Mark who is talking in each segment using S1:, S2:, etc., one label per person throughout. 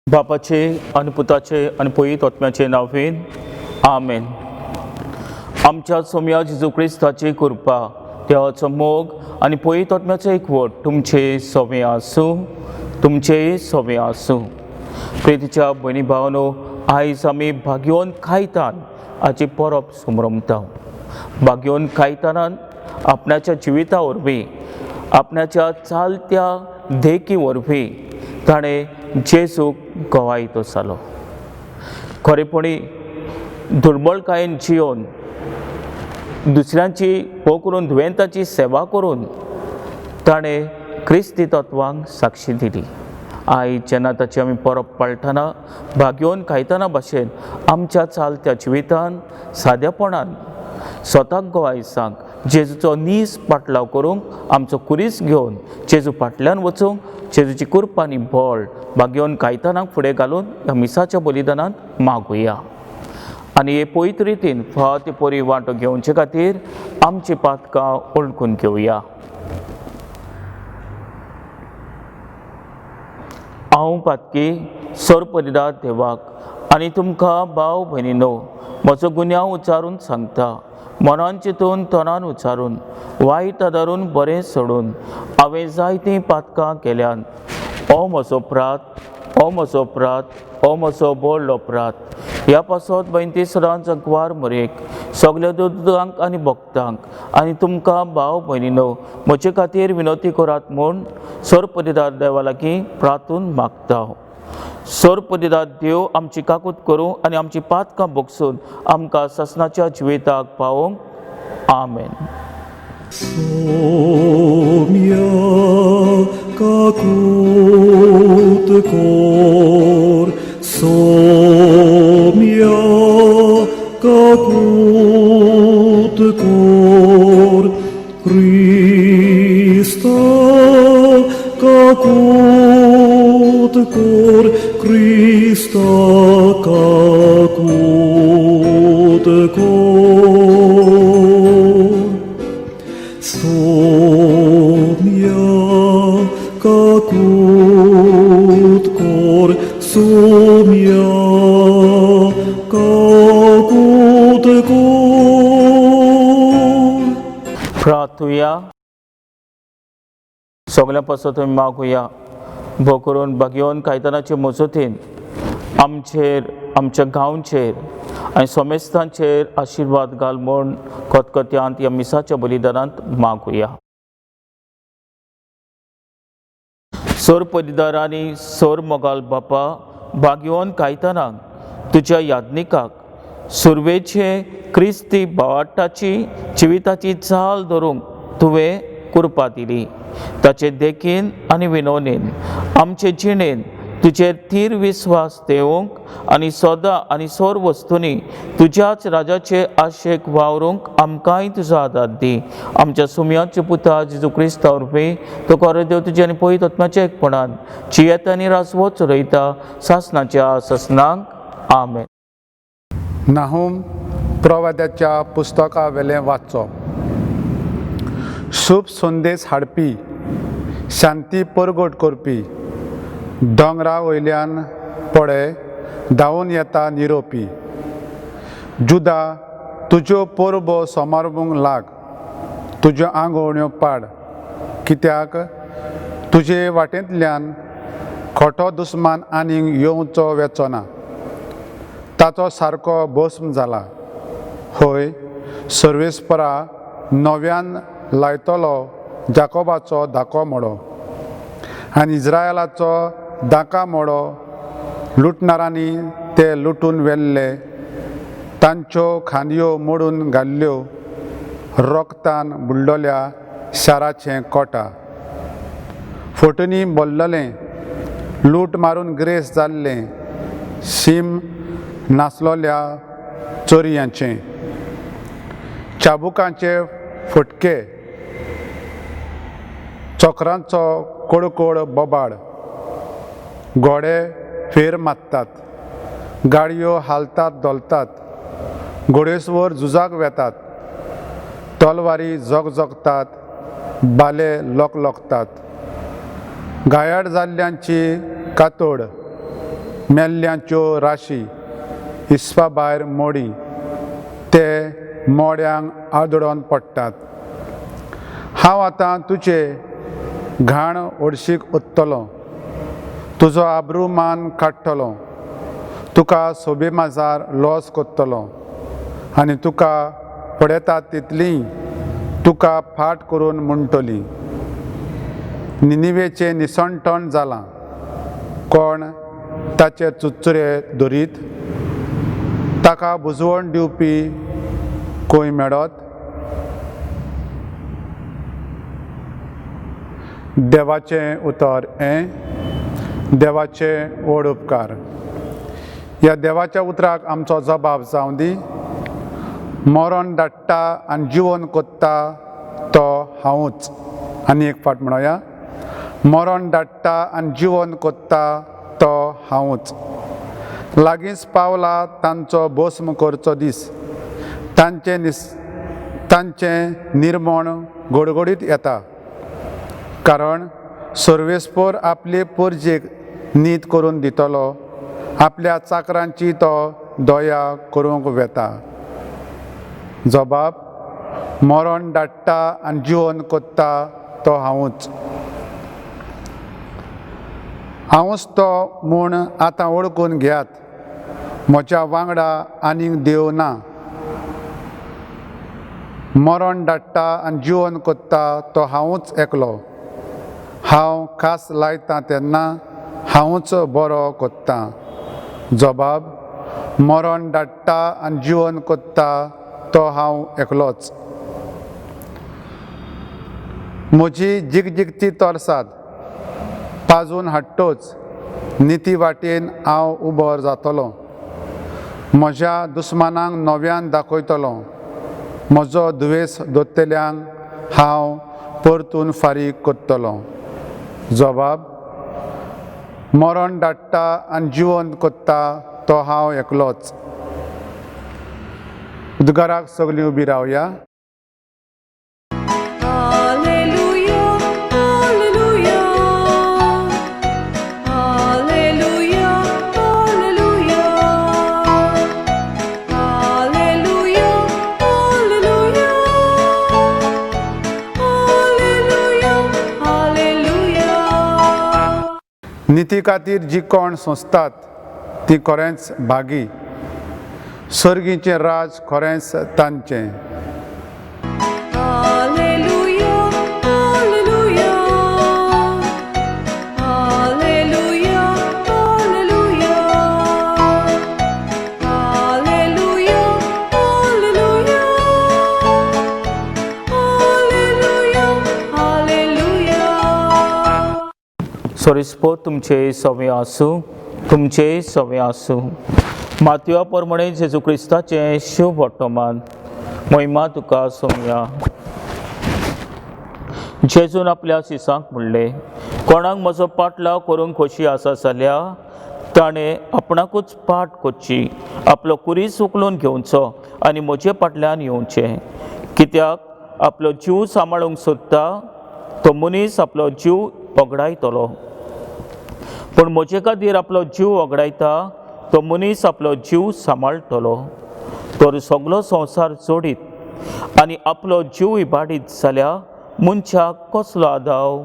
S1: बापाचे आनी पुताचे आनी पवित्र आत्म्याचे नांवान आमेन. आमच्या सोम्या जेजू क्रिस्ताची कृपा, देवाचो मोग आनी पवित्र आत्म्याचो एकवट तुमचे सोवे आसूं, तुमचे सोवे आसूं. प्रितीच्या भयणी भावानो, आयज आमी भाग्योन कायतान हाची परब समरमता. भाग्योन कायतानान आपणाच्या जिविता वरवीं, आपणाच्या चालत्या देखी वरवीं ताणें जेजूक गवायतो जालो. खरेपणी दुर्बळकायेन जियोन दुसऱ्यांची हो करून दुयेंताची सेवा करून ताणें क्रिस्ती तत्वांक साक्षी दिली. आयज जेन्ना ताची आमी परब पाळटना भाग्योन कायताना भाशेन आमच्या चालत्या जिवितान सादेपणान स्वताक गवाय सांग जेजूचो नीस पाटलाव करूंक आमचो कुरीस घेवन जेजू फाटल्यान वचूंक जेजूची कृपा आनी बळ भाग्योन कायतानाक फुडें घालून ह्या मिसाच्या बलिदानांत मागुया. आनी हे पवित्र रितीन फावो ते परी वांटो घेवचे खातीर आमची पातकां वळखून घेवया. हांव पातकी सर्वपरिदा देवाक आनी तुमकां भाव भयणीनो म्हजो गुन्यांव उच्चारून सांगता. मनान चिंतून तोंडान उच्चारून वायट आदारून बरें सोडून हांवें जायतीं पातकां केल्यान. हो म्हजो अपराध, हो म्हजो अपराध, हो म्हजो व्हडलो अपराध. ह्या पासत भयंती सदांच जगवार मरेक सगल्या दुदांक आनी भक्तांक आनी तुमकां भाव भयणीनो म्हजे खातीर विनवती करात म्हूण सर्वपरिदार देवा लागीं प्रार्थून मागता. सर्वपरिदार देव आमची काकूत करूं आनी आमची पातकां भोगसून आमकां ससनाच्या जिविताक पावोवंक. आमेन.
S2: Somia kakut kor, somia kakut kor, Krista kakut kor, Krista kakut kor. Somia kakut kor, somia kakut kor.
S1: प्रार्थुया. सगळ्यां पासत तुमी मागुया भो करून भाग्योन कायतानाचे मजतीन आमचेर, आमच्या गांवचेर आनी सोमेस्तांचेर आशिर्वाद घाल म्हूण खतखत्यांत ह्या मिसाच्या बलिदानांत मागुया. सोर पदिदार आनी सोर मोगाल बापा, भाग्योन कायतानाक तुज्या याज्ञिकाक सुरवेचे क्रिस्ती भावाटाची जिविताची चाल धरूंक तुवें कृपा दिली. ताचे देखीन आनी विनवणेन आमचे जिणेन तुजेर थीर विस्वास देवूंक आनी सदां आनी सोर वस्तूंनी तुज्याच राजाचे आशेक वावरूंक आमकांय तुजो आदार दी. आमच्या सुमयाचे पुता जेजू क्रिस्ता वरवीं तो खरो देव तुजे आनी पवित्र आत्म्याच्या एकपणान जियेता आनी राजवट चलयता सासनाच्या सासनाक. आमेन.
S3: नाहूम प्रवाद्याच्या पुस्तका वेलें वाचप. शुभ संदेश हाडपी, शांती परगट करपी, दोंगरा वयल्यान पळे धांवून येता निरोपी. जुदा तुज्यो परबो समारंभूंक लाग, तुज्यो आंगवण्यो पाड, कित्याक तुजे वाटेंतल्यान खोटो दुस्मान आनीक येवचो वेचो ना, ताचो सारको भस्म जाला. हय, सर्वेस्परा नव्यान लायतलो जाकोबाचो धाको मोडो आनी इज्रायलाचो दाका मोडो. लुटणारांनी ते लुटून व्हेल्ले, तांच्यो खांदयो मोडून घाल्ल्यो, रोगतान बुडलोल्या शाराचें कोटा फोटूंनी भरलेलें, लूट मारून ग्रेस जाल्लें, शीम नासलोल्या चोरयांचें, चाबुकांचे फटके, चक्रांचो कोडकोड बोबाड. घोडे फेर मारतात, गाडयो हालतात धोलतात, घोडेस्वर झुजाक वेतात, तलवारी झगझगतात, बाले लोकलोकतात. गायाड जाल्ल्यांची कातोड, मेल्ल्यांच्यो राशी, हिसपा भायर मोडी, ते मोड्यांक आदळोन पडटात. हांव आतां तुजे घाण ओडशीक ओत्तलो, तुजो आब्रू मान काडटलो, तुका सोबे माजार लॉस कोत्तलो आनी तुका पळयतात तितली तुका फाट करून म्हणटली, निनिवेचें निसणटण जालां, कोण ताचे चुचुरे धरीत, ताका बुजवण दिवपी खंय मेळत? देवाचें उतर हें. देवाचे व्हड उपकार. ह्या देवाच्या उतराक आमचो जबाब जावं दी. मरण धाडटा आनी जिवन कोत्ता तो हांवूच. आनी एक फावट म्हणोया, मरण धाडटा आनी जिवन कोत्ता तो हांवूच. लागींच पावला तांचो भस्म करचो दीस, तांचें निर्मण गोडगोडीत येता. कारण सर्वेस्पोर आपले परजेक नीत करून दितलो, आपल्या चाकरांची तो दया करूंक वेता. जबाब, मरण धाडटा आनी जिवन कोत्ता तो हांवूच. हांवूच तो म्हूण आतां वळखून घेयात, म्हज्या वांगडा आनीक देव ना. मरण धाडटा आनी जिवन कोत्ता तो हांवूच एकलो. हांव खास लायता तेन्ना हांवूच बरो कोत्तां. जबाब, मरण धाडटा आनी जिवन कोत्ता तो हांव एकलोच. म्हजी जिगजिगती तरसाद पाजून हाडटोच निती वाटेन हांव उबो जातलो, म्हज्या दुस्मानांक नव्यान दाखयतलो, म्हजो दुयेंस दोत्तेल्यांक हांव परतून फारीक करतलो. जबाब, मरण धाडटा आनी जिवन कोत्ता तो हांव एकलोच. उद्गाराक सगळीं उबी रावया.
S4: Alleluia, Alleluia, Alleluia, Alleluia, Alleluia, Alleluia, Alleluia, Alleluia.
S3: निती खातीर जी कोण सोंसतात ती खरेंच भागी, सर्गीचें राज खरेंच तांचें.
S4: Alleluia, Alleluia, Alleluia, Alleluia, Alleluia, Alleluia, Alleluia, Alleluia.
S1: सोरिस्पो तुमचे सवे आसूं, तुमचे सवे आसूं. मातयो प्रमाणे जेजू क्रिस्ताचें शुभ वर्तमान. महिमा तुका सोमया. जेजून आपल्या शिसांक म्हणलें, कोणाक म्हजो पाटलाव करूंक खोशी आसा जाल्यार ताणें आपणाकूच पाट करची, आपलो कुरीस उखलून घेवचो आनी म्हजे फाटल्यान येवचें. कित्याक आपलो जीव सांबाळूंक सोदता तो मनीस आपलो जीव वगडायतलो, पूण म्हजे खातीर आपलो जीव वगडायता तो मनीस आपलो जीव सांबाळटलो. तर सगलो संवसार जोडीत आनी आपलो जीव इबाडीत जाल्यार मनशाक कसलो आदाव?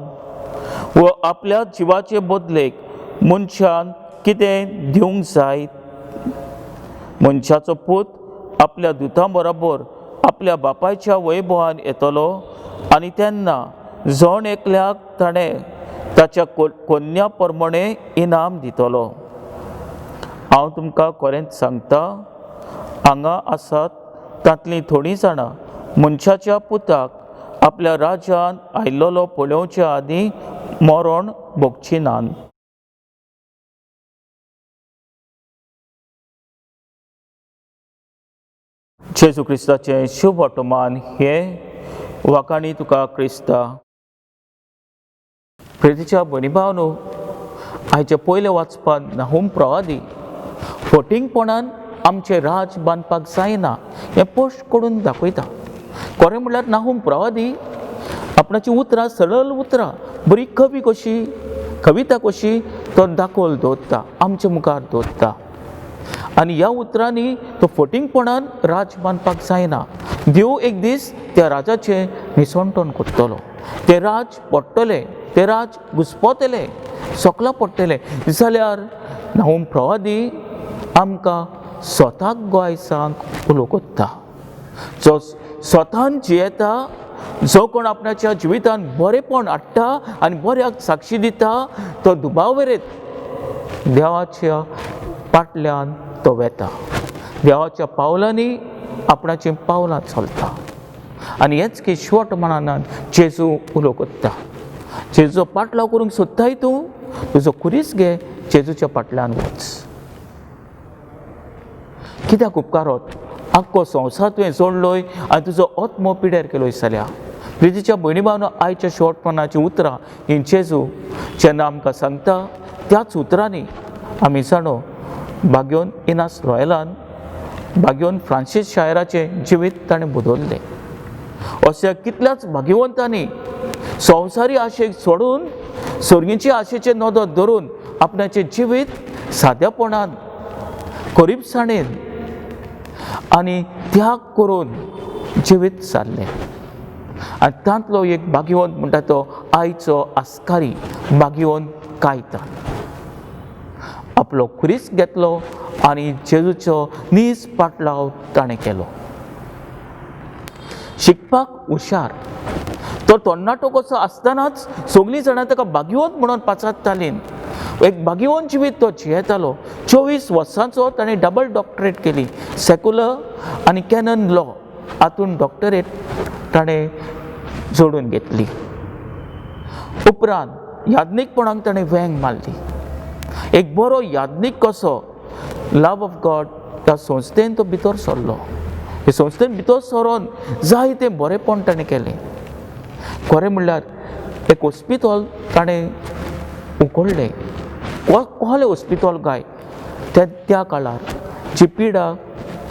S1: व आपल्या जिवाचे बदलेक मनशान कितें दिवंक जाय? मनशाचो पूत आपल्या दुतां बरोबर आपल्या बापायच्या वैभवान येतलो आनी तेन्ना जण एकल्याक ताणें ताच्या कोन्या प्रमाणे इनाम दितलो. हांव तुमकां खरेंच सांगता, हांगा आसात तांतलीं थोडीं जाणां मनशाच्या पुताक आपल्या राज्यान आयिल्लो पळोवच्या आदीं मरण भोगची नात. जेजू क्रिस्ताचें शुभ वर्तमान हें वाखाणी तुका क्रिस्ता. प्रेतीच्या भयणी भावनो, आयच्या पयल्या वाचपान नाहूम प्रवादी फटींगपणान आमचें राज बांदपाक जायना हें पोस्ट करून दाखयता. खरें म्हणल्यार नाहूम प्रवादी आपणाची उतरां, सरळ उतरां, बरी कवी कशी, कविता कशी तो दाखोल दवरता, आमच्या मुखार दवरता. आनी ह्या उतरांनी तो फटींगपणान राज बांदपाक जायना. देव एक दीस त्या राजाचें निसणटण करतलो, तें राज पडटलें, तें राज घुस्पतलें, सकला पडटलें. जाल्यार नाहूम प्रवादी आमकां स्वताक गोंयसांक उलो कोत्ता. जो स्वतान जियेता, जो कोण आपणाच्या जिवितान बरेपण हाडटा आनी बऱ्याक साक्षी दिता, तो दुबावेरेत देवाच्या फाटल्यान तो वेता, देवाच्या पावलांनी आपणाचीं पावलां चलता. आनी हेच की शॉर्ट मनान जेजू उलो कोत्ता. जेजूचो पाटलाव करूंक सोदताय तूं, तुजो खुरीस घे, जेजूच्या फाटल्यान वच. कित्याक उपकारोत आख्खो संवसार तुवें जोडलोय आनी तुजो आत्मो पिड्यार केलोय जाल्यार? प्रितीच्या भयणी भावनो, आयच्या शॉर्टपणाचीं उतरां ही जेजू जेन्ना आमकां सांगता त्याच उतरांनी आमी जाणो बाग्योन इनास रॉयलान बाग्योन फ्रांसीस शायराचें जिवीत ताणें बदललें. अशा कितल्याच भाग्यवंतांनी संवसारी आशेक सोडून सर्गीचे आशेचें नदर धरून आपणाचें जिवीत साद्यापणान, गरिबसाणेन आनी त्याग करून जिवीत सारलें. आनी तांतलो एक भाग्यवंत म्हणटा तो आयचो आस्कारी भाग्यवंत कायतान आपलो खुरीस घेतलो आनी जेजूचो नीज पाटलाव ताणें केलो. शिकपाक हुशार तो तरणाटो कसो आसतनाच सगळीं जाणां ताका भाग्यवंत म्हणून पाचारतालीं. एक भाग्यवंत जिवीत तो जियेतालो. 24 वर्सांचो ताणें डबल डॉक्टरेट केली, सेक्युलर आनी कॅनन लॉ हातून डॉक्टरेट ताणें जोडून घेतली. उपरांत याज्ञीकपणाक ताणें वेंग मारली. एक बरो याज्ञीक कसो लव ऑफ गॉड ह्या संस्थेन तो भितर सरलो. हे संस्थेन भितर सरोन जायतें बरेंपण ताणें केलें. खरें म्हणल्यार एक ओस्पितोल ताणें उखडलें. कोहलें ओस्पितोल काय त्या काळार जी पिडा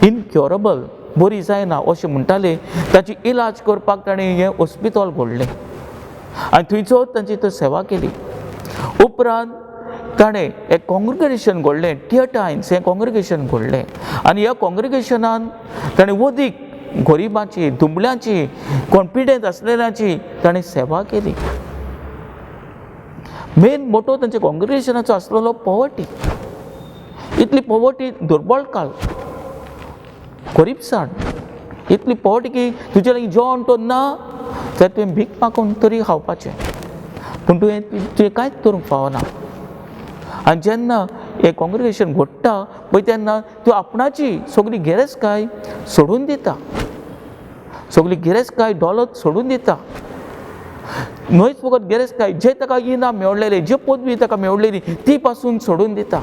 S1: इनक्युरेबल, बरी जायना अशें म्हणटाले, ताची इलाज करपाक ताणें हें ओस्पितोल घडलें आनी थंयचो तांची तो सेवा केली. उपरांत ताणें एक कॉंग्रिगेशन घडलें, टियटायन्स हें कॉंग्रिगेशन घडलें आनी ह्या कॉंग्रिगेशनान ताणें वदीक गरिबांची, दुबळ्यांची, कोण पिडेंत आसलेल्यांची ताणें सेवा केली. मेन मोटो तांच्या कॉंग्रिगेशनाचो आसलेलो पॉवर्टी. इतली पॉवर्टी, दुर्बळकाल, गरिबसाण, इतली पॉवर्टी की तुजे लागीं जेवण तो ना जाल्यार तुवें भीक मागून तरी खावपाचें, पूण तुवें कांयच करूंक फावना. आनी जेन्ना हें कॉंग्रिगेशन घडटा पळय तेन्ना तूं आपणाची सगळी गिरेस्तकाय सोडून दिता, सगळी गिरेस्तकाय दौलत सोडून दिता. न्हयच फकत गिरेस्तकाय, जे ताका इनाम मेळलेलें, जे पदवी ताका मेळलेली ती पासून सोडून दिता,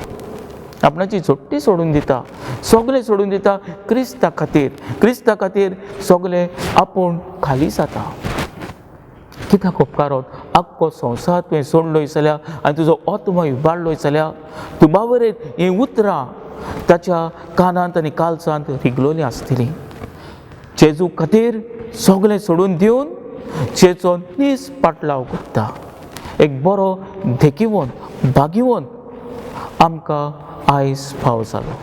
S1: आपणाची झोट्टी सोडून दिता, सगळें सोडून दिता क्रिस्ता खातीर. क्रिस्ता खातीर सगळें आपूण खाली जाता. कित्याक उपकारोत आख्खो संवसार तुवें सोडलोय जाल्यार आनी तुजो आत्मो इबाडलोय जाल्यार तुबावरेन हीं उतरां ताच्या कानांत आनी कालसांत रिगलोलीं आसतलीं. जेजू खातीर सगळें सोडून दिवन जेजो नीस पाटलाव करता. एक बरो देखिवंत भाग्यवंत आमकां आयज फाव जालो.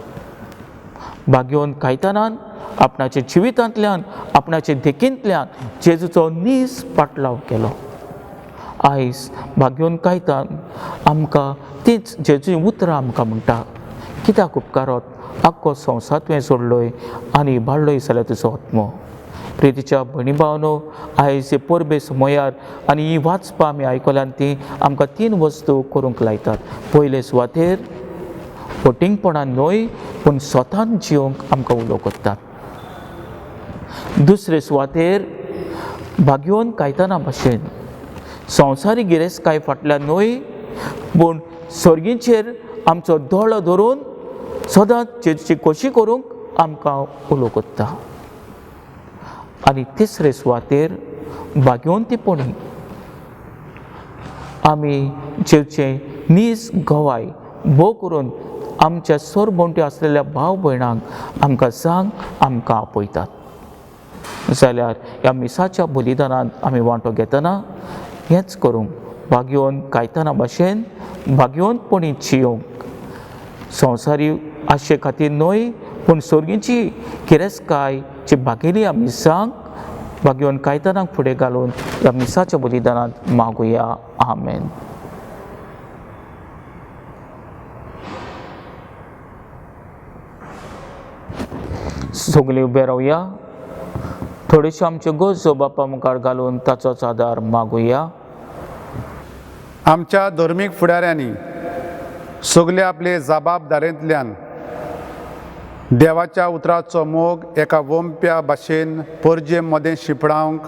S1: भाग्यवंत कायतानान आपणाच्या जिवितांतल्यान आपणाच्या देखींतल्यान जेजूचो नीस पाटलाव केलो. आयज भाग्यवंत कायतान आमकां तीच जेजूची उतरां आमकां म्हणटा, कित्याक उपकारत आख्खो संवसार तुवें सोडलोय आनी इबाडलोय जाल्यार तुजो आत्मो. प्रितीच्या भयणी भावनो, आयज हे परबे समयार आनी ही वाचपां आमी आयकल्यान ती आमकां तीन वस्तू करूंक लायतात. पयले सुवातेर फटींगपणान न्हय पूण स्वतान जिवंक आमकां उलो करतात. दुसरे सुवातेर भाग्यवंत कायताना भाशेन संवसारी गिरेस्तकाय फाटल्यान न्हय पूण सर्गीचेर आमचो दोळो धरून सदांच जेजूची खोशी करूंक आमकां उलो करता. आनी तिसरे सुवातेर भाग्यवंतीपणी आमी जेवचे नीज गवाय भोव करून आमच्या सरभोंवती आसलेल्या भाव भयणांक आमकां सांग आमकां आपयतात. जाल्यार ह्या मिसाच्या बलिदानांत आमी वांटो घेतना हेंच करूंक भाग्यवंत कायताना भाशेन भाग्यवंतपणी जियोंक, संवसारी आशे खातीर न्हय पूण सर्गीची गिरेस्तकायची भागेली आमी सांग भाग्यवंत कायतानाक फुडें घालून ह्या मिसाच्या बलिदानांत मागुया. आमेन. सगळीं उबे रावया, थोडेशे आमच्यो गरजो बापा मुखार घालून ताचोच आदार मागुया.
S3: आमच्या धर्मीक फुडाऱ्यांनी सगळे आपले जबाबदारेंतल्यान देवाच्या उतराचो मोग एका वोमप्या भाशेन परजे मदें शिंपडावंक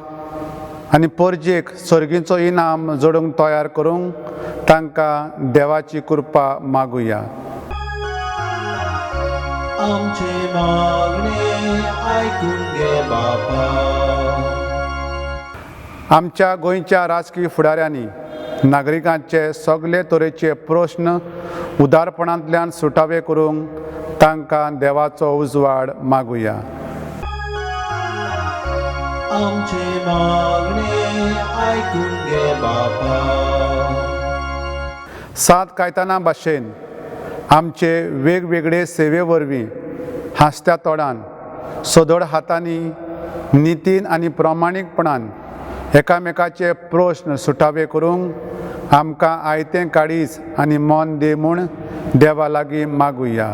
S3: आनी परजेक सर्गीचो इनाम जोडूंक तयार करूंक तांकां देवाची कृपा मागुया.
S5: आमचे मागणे आयकून घे बापा.
S3: आमच्या गोंयच्या राजकीय फुडाऱ्यांनी नागरिकांचे सगळे तरेचे प्रश्न उदारपणांतल्यान सुटावे करूंक तांकां देवाचो उजवाड मागुया.
S5: आमचे मागणे आयकून घे बापा.
S3: सात कायताना भाशेन आमचे वेगवेगळे सेवे वरवीं हांसत्या तोंडान सदळ हातांनी नितीन आनी प्रामाणीकपणान एकामेकाचे प्रश्न सुटावे करूंक आमकां आयतें काळीज आनी मन दी म्हूण देवा लागीं मागुया.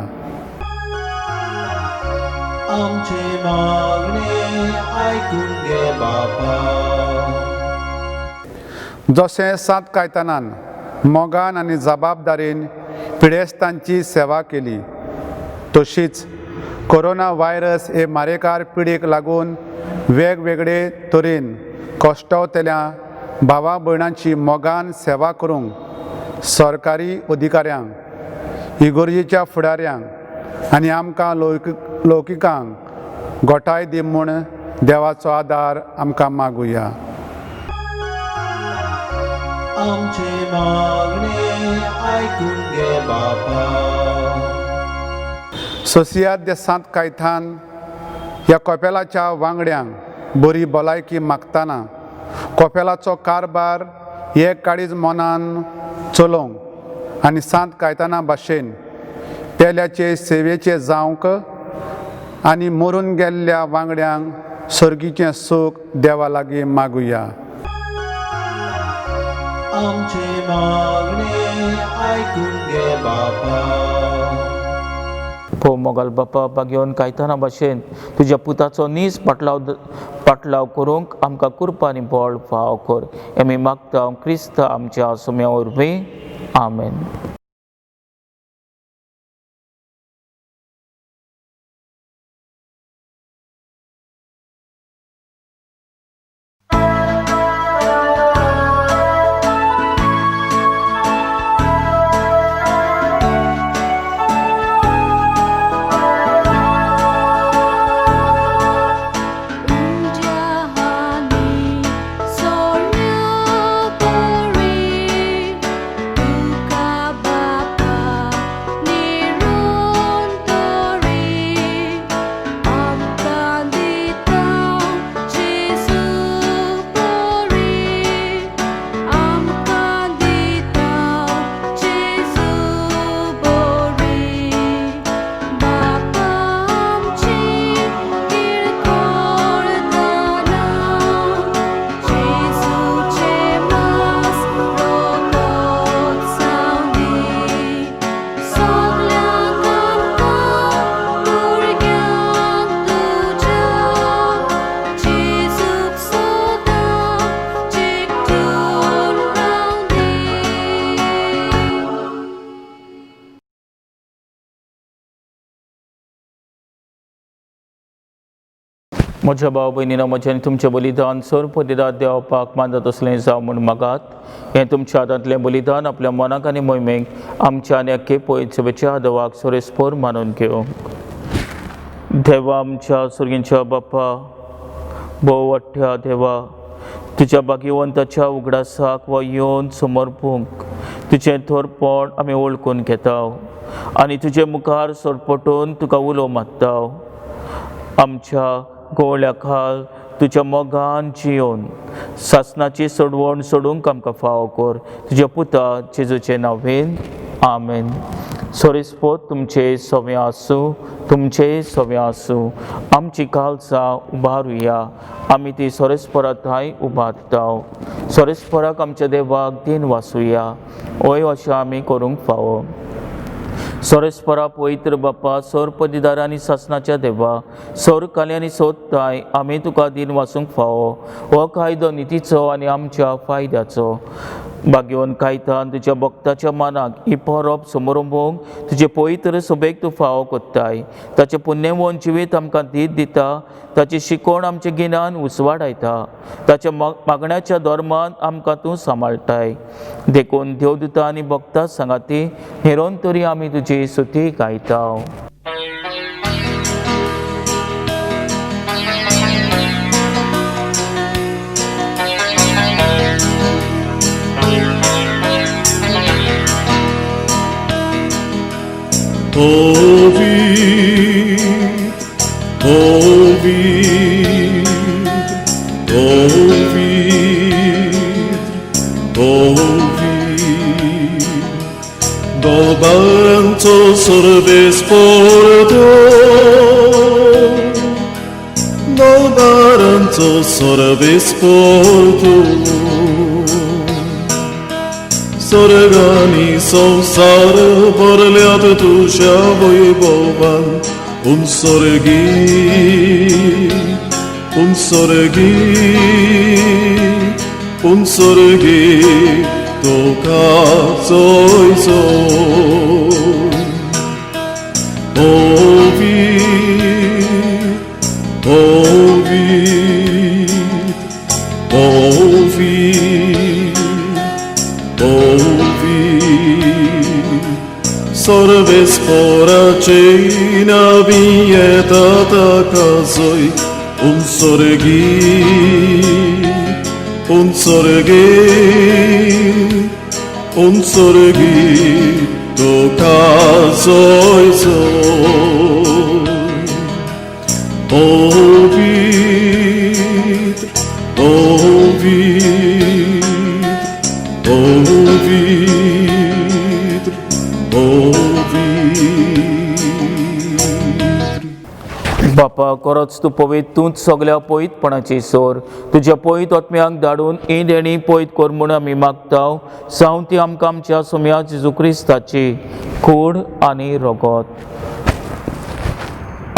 S5: आमचे मागणे आयकून घे बापा.
S3: जशें सात कायतानान मोगान आनी जबाबदारीन पिडेस्तांची सेवा केली तशीच कोरोना व्हायरस हे मारेकार पिडेक लागून वेगवेगळे तरेन कश्टवतल्या भावा भयणांची मोगान सेवा करूंक सरकारी अधिकाऱ्यांक, इगोर्जेच्या फुडाऱ्यांक आनी आमकां लौकिकांक गोठाय दी म्हूण देवाचो आदार आमकां मागुया.
S5: आमचे मागणे आयकून घे बापा.
S3: सोसियाद दे सांत कायथान ह्या कोपेलाच्या वांगड्यांक बरी भलायकी मागतना कोपेलाचो कारभार एक काळीज मनान चलोवंक आनी सांत कायताना भाशेन पेल्याचे सेवेचे जावंक आनी मरून गेल्ल्या वांगड्यांक सर्गीचें सूख देवा लागीं मागुया.
S5: आमचे मागणे आयकून घे बापा.
S1: हो मोगाल बापा, भाग्यवंत कायताना भाशेन तुज्या पुताचो नीज पाटलाव करूंक आमकां कृपा आनी बळ फाव कर. आमी मागता क्रिस्त आमच्या सोम्या वरवीं. आमेन.
S4: उज्याहानी सोण्या पडलो.
S1: म्हज्या भाव भयणीनो, म्हजें आनी तुमचें बलिदान सर्वपदिदात देवपाक मानता तसलें जावं म्हूण मागात. हें तुमच्या हातांतलें बलिदान आपल्या मनाक आनी मोहिमेक आमच्या आनी अख्खे पयत सभेच्या देवाक सोरेस्पोर मानून घेवंक. देवा आमच्या सुर्गींच्या बाप्पा, भोव वाडट्या देवा, तुज्या भाग्यवंताच्या उगडासाक वा येवन समर्पूंक तुजें थोरपण आमी वळखून घेता आनी तुजे मुखार सरपटून तुका उलो मारता. आमच्या गोवळ्या खाल तुज्या मोगान जियोवन सासनाची सोडवण सोडूंक आमकां फावो कर, तुज्या पुता जेजूचे नांवेन, आमेन. सोरेस्पोत तुमचे सवे आसूं, तुमचे सवे आसूं. आमची कालसां उबारुया, आमी ती सोरेस्परा थांय उबारता. सोरेस्पराक आमच्या देवाक दिन वासुया, ओय अशें आमी करूंक फावो. सोरेस्परा पवित्र बाप्पा, सोरपदिदार आनी सासनाच्या देवा, सोर काली आनी सोदताय आमी तुका दिन वासूंक फावो. हो कायदो नितीचो आनी आमच्या फायद्याचो. भाग्यवन कायतान तुज्या भक्ताच्या मनाक ही परब समरंभोवंक तुजे पवित्र सभेक तूं फावो कोत्ताय. ताचें पुण्यवन जिवीत आमकां धीर दिता, ताची शिकवण आमचें गिन्यान उजवाडायता, ताच्या मागण्याच्या धर्मान आमकां तूं सांबाळटाय. देखून देवदूता आनी भक्ता सांगाती हेरोन तरी आमी तुजी स्तुती गायता.
S2: Ouvir, ouvir, ouvir, ouvir. Do baranco sorbe sporto, do baranco sorbe sporto. Sorgani संसार भरल्यात तुज्या वैभवान, un sorgi, un sorgi, un sorgi, तुका चोय चोय. ओवीर, ओवीर, ओवीर, ouvir. Sorves poracina vietata casoi, un sorgi, un sorgi, un sorgi, to casoi soi. Ouvir, ouvir, ouvir, ouvir.
S1: बापा, खरोच तूं पवित्र, तूंच सगल्या पवित्रपणाची सोर. तुज्या पवित्र आत्म्याक धाडून ही देणी पवित्र कर म्हूण आमी मागता. जावं ती आमकां आमच्या सोम्या जेजू क्रिस्ताची कूड आनी रगत.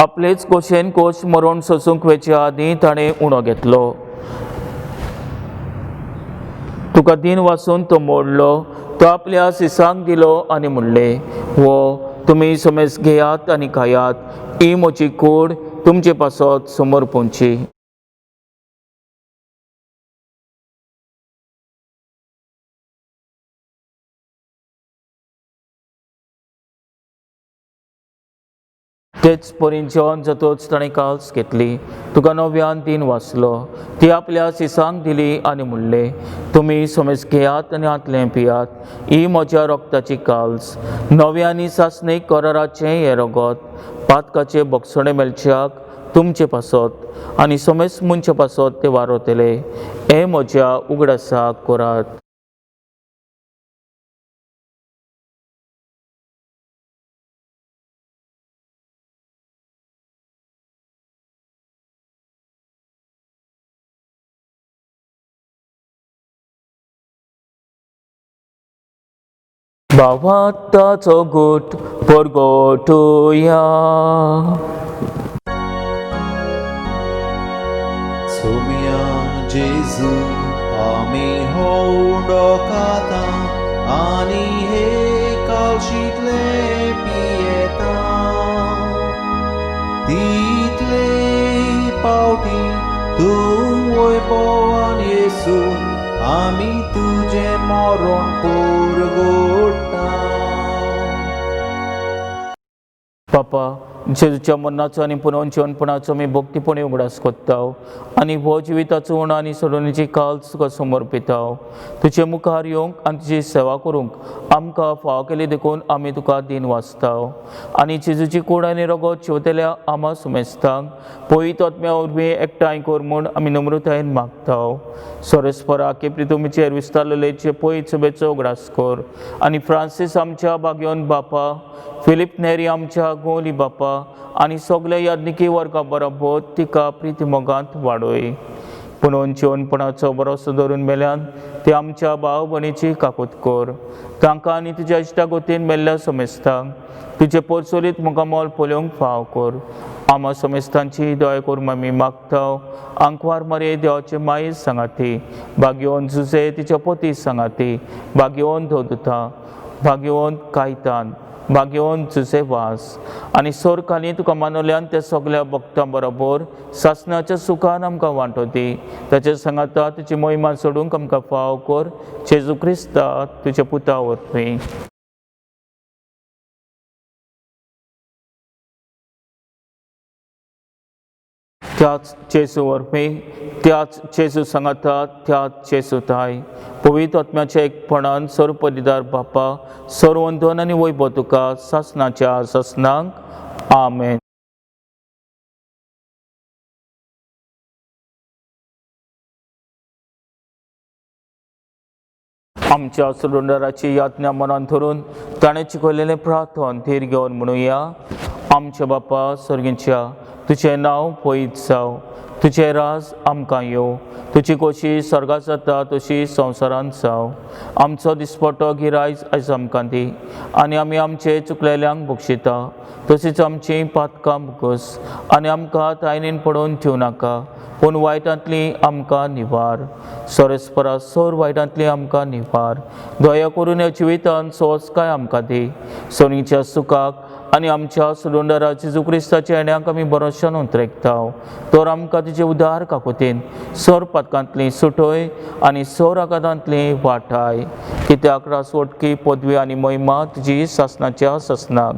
S1: आपलेच कोशेन कोश मरण सोसूंक वेचे आदीं ताणें उणो घेतलो. तुका दिन वासून तो मोडलो, तो आपल्या सिसांक दिलो आनी म्हणलें, हो तुमी समेज घेयात आनी खायात, ही म्हजी कूड तुमचे पासत समर्पूंची. तेच परीन जेवण जातच ताणें काल्स घेतली, तुका नव्यान दिन वाचलो, ती आपल्या सिसांक दिली आनी म्हणलें, तुमी समेज घेयात आनी हातलें पियात, ही म्हज्या रक्ताची काल्स, नव्या आनी सासणीक कराराचें हें रगत, पातकाचे बक्षणे मेळच्याक तुमचे पासत आनी समेज मनशा पासत ते वारवतले. हें म्हज्या उगडासाक करात. भावार्थाचो गोट परगटुया.
S5: सोम्या जेजू आमी हो उंडो खाता आनी हे कालशींतले पियेता. तितले पावटी तूं वैभवान येसू आमी तुजें मरण परगट्टा.
S1: पापा, जेजूच्या मरणाचो आनी पुनर्जिवनपणाचो आमी भक्तीपणी उगडास कोत्ता आनी हो जिविताचो उणो आनी सोडवणेची काल तुका समर्पिता. तुजे मुखार येवंक आनी तुजी सेवा करूंक आमकां फावो केली देखून आमी तुका दीन वाचता. आनी जेजूची कूड आनी रगत शिंवतल्या आमा सुमेस्तांक पवित्र आत्म्या वरवीं एकठांय कर म्हूण आमी नम्रतायेन मागता. सोरेस्परा के प्रितुमीचेर विस्तारलेले पवित्र सभेचो उगडास कर आनी फ्रांसीस आमच्या भाग्योन बापा, फिलीप नेरी आमच्या गोली बापा आनी सगल्या याज्ञिकी वर्गा बरोबर तिका प्रिती मोगांत वाडय. पुणून जिवनपणाचो भरोसो धरून मेल्यान ते आमच्या भाव भयणीची काकूत कर. तांकां आनी तुज्या इश्टा गोतीन मेल्ल्या समेस्तांक तुजे पोरसोलीत मुखामोल पळोवंक फाव कर. आमा समेस्तांची दया करून आमी मागता. आंकवार मरे देवाचे माई सांगाती, भाग्यवंत जुजे तिच्या पती सांगाती, भाग्यवंत धोदुता, भाग्यवंत कायतान, भाग्यवंत जुजे वास आनी सोरखाली तुका मानवल्यान त्या सगल्या भक्तां बरोबर सासणाच्या सुखान आमकां वांटो दी. ताचे सांगाता तुजी मोहिमा सोडूंक आमकां फाव कर. जेजू क्रिस्ता तुज्या पुता वरवीं. त्याच जेजू वरवीं, त्याच जेजू सांगाता, त्याच जेजू ताय पवित्र आत्म्याच्या एकपणान सर्वपदिदार बापा, सर्वंदन आनी वैभव तुका सासणाच्या सासणाक. आमेन. आमच्या सोडूनदाराची यातना मनान धरून ताणें शिकयलेलें प्रार्थन धीर घेवन म्हणुया. आमच्या बापा सर्गीच्या, तुजें नांव पवित्र जावं, तुजें राज आमकां येवं, तुजी खोशी स्वर्गात जाता तशी संवसारांत जावं. आमचो दिसपटो गिरायज आयज आमकां दी आनी आमी आमचे चुकलेल्यांक बक्षिता तशीच आमची पातकां भोगस आनी आमकां तायनेन पडोवन दिवं नाका, पूण वायटांतली आमकां निवार. सोरेस्परा सोर वायटांतली आमकां निवार. दया करून ह्या जिवितान सोंसकाय आमकां दी. सोनीच्या सुखाक आनी आमच्या सोडूनदारा जेजू क्रिस्ताच्या येण्याक आमी भरोश्यान उतरेकता. तर आमकां तुजे उदार काकुतीन सोर पातकांतली सुटय आनी सोर आघातांतली वाटाय. कित्याक रासवटकी पदवी आनी महिमा तुजी सासणाच्या सासणाक.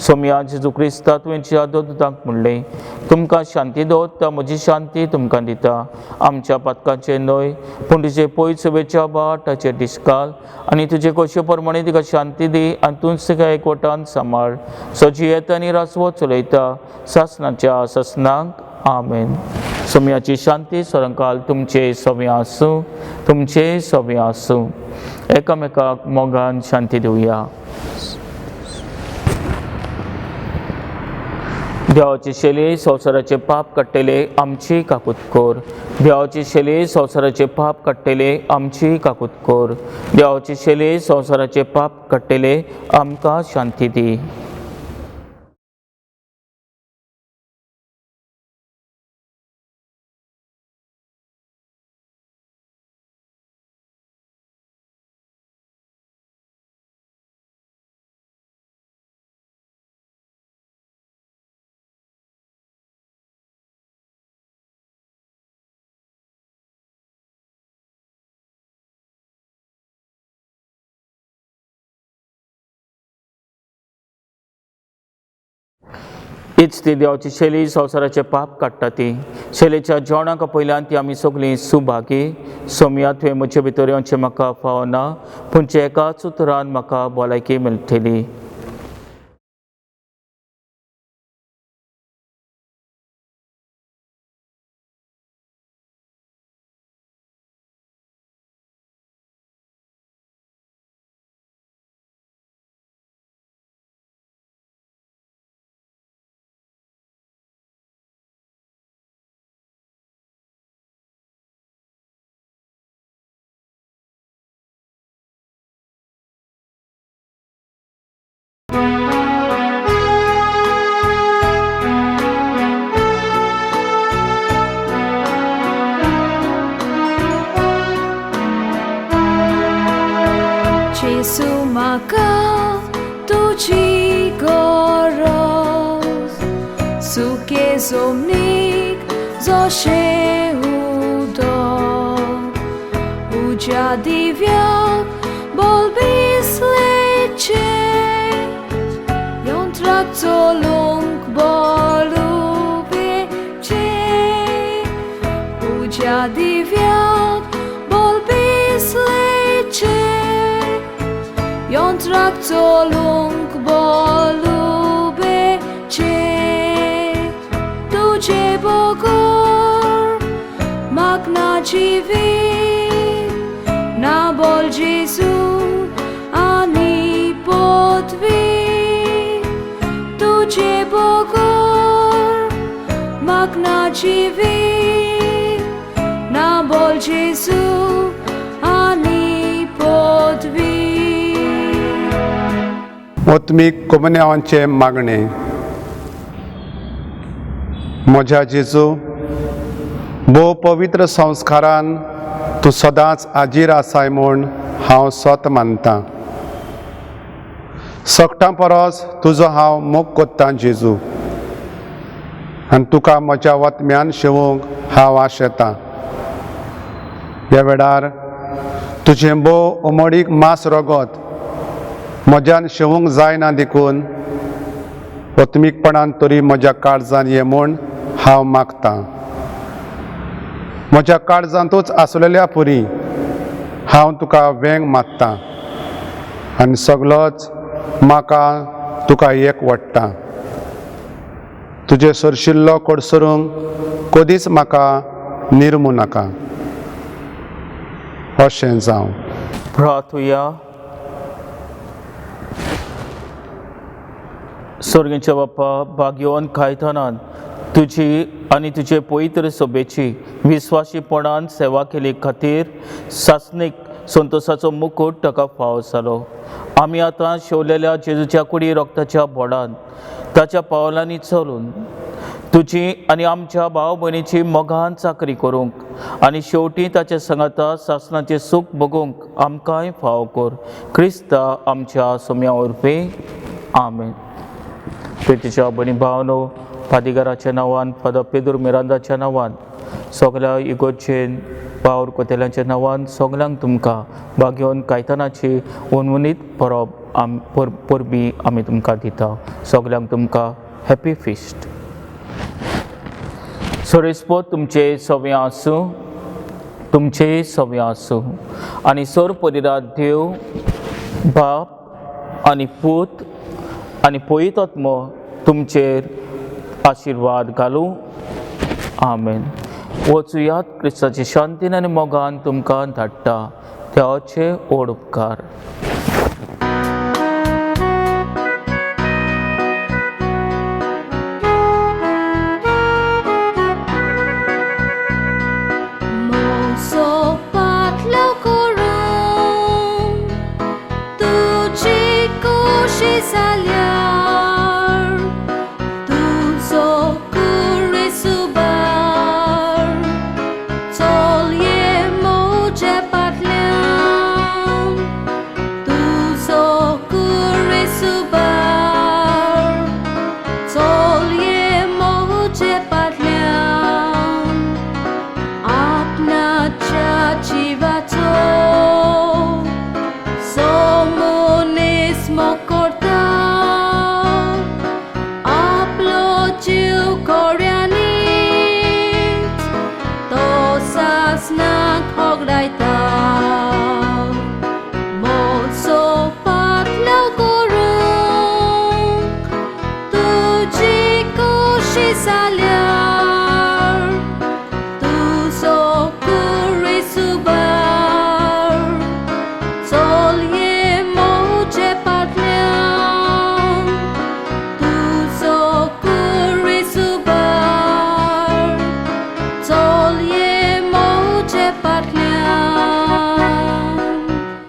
S1: सोमया जेजू क्रिस्ता तुवें दोतांक म्हणलें, तुमकां शांती दवरता, म्हजी शांती तुमकां दिता. आमच्या पातकांचे न्हय पूण तुजे पयत सभेच्या बाट ताचेर डिस्काल आनी तुजे खोशे प्रमाणे तिका शांती दी आनी तूंच तिका एकवटान सांबाळ. सजी येता आनी रासवत चलयता सासणाच्या सासणाक. आमेन. सोमयाची शांती सरंकाल तुमचे सवे आसूं, तुमचे सवे आसूं. एकामेकाक मोगान शांती दिवया. देवाची शैली संवसाराचे पाप काडटले आमची काकूत कर. देवाची शैली संवसाराचे पाप काडटले आमची काकूत कर. देवाची शैली संवसाराचे पाप काडटले आमकां शांती दी. हीच ती देवाची शैली संवसाराचे पाप काडटा ती. शैलेच्या जेवणाक पयल्यान ती आमी सगळीं सुभागी. सोमया तुवें म्हजे भितर येवचें म्हाका फावना, पूण एकाच उतरान म्हाका भलायकी मेळटली.
S4: Jesu maka tuji goros suke zomnik जशें उदक उज्या दिव्याक बोलबिसलेचें यंत्राक चलूंक बोलुपेचें उज्या दिव्याक बोलबिसलेचें यंत्राक चलूंक बोलुपेचें तुजे बगर म्हाक ना जिवीत ना बोल जेजू आनी पदवी तुजे बगर म्हाक ना जिवीत ना बोल जेजू आनी पदवी.
S3: ओतमीक कोमुन्यांवांचें मागणें. म्हज्या जेजू, भोव पवित्र संस्कारान तूं सदांच हाजीर आसाय म्हूण हांव सत मानतां. सगटां परस तुजो हांव मोग कोत्तां जेजू, आनी तुका म्हज्या वतम्यान शेवूंक हांव आशेतां. ह्या वेळार तुजें भोव उमळीक मास रगत म्हज्यान शेवूंक जायना देखून ओतमीकपणान तरी म्हज्या काळजान ये म्हूण हांव मागतां. म्हज्या काळजांतूच आसलेल्या पुरी हांव तुका वेंग मागतां आनी सगलोच म्हाका तुका एक वडटा. तुजें सरशिल्लो कडसरूंक कदीच म्हाका निर्मू नाका. अशें जावं.
S1: प्रार्थुया. स्वर्गीच्या बाप्पा, भाग्यवान कायतानान तुजी आनी तुजे पवित्र सभेची विस्वाशीपणान सेवा केली खातीर सासणीक संतोसाचो मुकूट ताका फावो जालो. आमी आतां शेवलेल्या जेजूच्या कुडी रक्ताच्या बोडान ताच्या पावलांनी चलून तुजी आनी आमच्या भाव भयणीची मोगान चाकरी करूंक आनी शेवटी ताच्या सांगाता सासणाचें सूख भोगूंक आमकांय फावो कर, क्रिस्ता आमच्या सोम्या वरवीं. आमेन. प्रितीच्या भयणी भावनो, पादिगाराच्या नांवान, फादर पेदूर मिरांदाच्या नांवान, सगल्या इगोर्जेन वावर कोतेल्यांच्या नांवान सगल्यांक तुमकां भाग्यवन कायतानाची उनउनीत परब आम परबी आमी तुमकां दिता. सगल्यांक तुमकां हॅपी फिस्ट. सोरेस्पोत तुमचे सवे आसूं, तुमचे सवे आसूं आनी सोर परिरात देव बाप आनी पूत आनी पवित्र तुमचेर आशिर्वाद घालूं. आमेन. वचुयात क्रिस्ताचे शांतीन आनी मोगान तुमकां धाडटा. देवाचे ओड उपकार.
S4: म्हजो पाटलो करून तुजी खोशी जाल्यार तुजो कुरीसुबार चल ये म्हजे फाटल्यान तुजो कुरीसुबार चल ये म्हजे फाटल्यान आपणाच्या जिवाचो सोमोनीस मोग करता आपलो जीव खोऱ्यांनीच तो सासणाक होगडायता.